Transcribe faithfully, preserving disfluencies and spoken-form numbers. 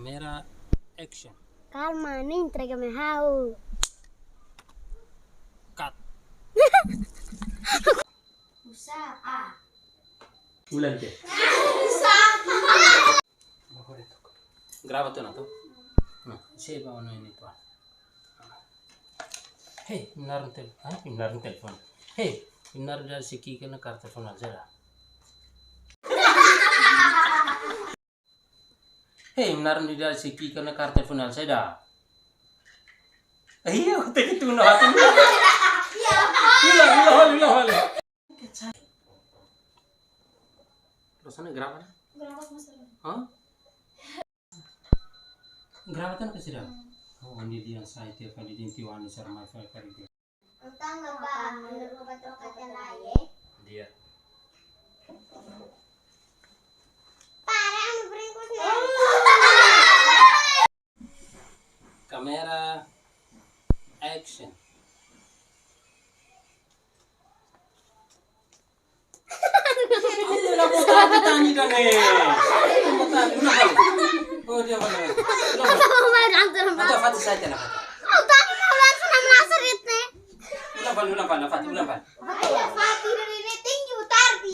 Kamera, action. Kalma, ne'e entrega mai ha'u. Cut. Usaha. Ulang ke. Grava tiha ona to. Nah, sei ba ona ini to. Hei, imi naran tel-, hah? Imi naran telefone. Hei, imi naran ida-idak sei ki'ik ona kartu telefone ha'u saida? Hei, imi naran ida-idak sei ki'ik ona kartu telefone ha'u saida? Iya, teki tunu hati. Ulang, ulang, ulang, ulang. Loos ona grava ona? Grava, Mas. Hah? Grava tiha ona ka seidauk? Oh, andi dian sai te ka di dinti wani sar mai fai kari dia. Utang apa? Menurut obat-obatan lain. Dia. Parang bringkus nih. Kamera, action. Ayo, la botar di tani dong, eh. La botar, una bal. Oh, dia bal. Una bal. Mai lantar. Ada Fatih saja lah. Au tadi kau langsung nang nasa rit ne. Una bal, una bal, Fatih, una bal.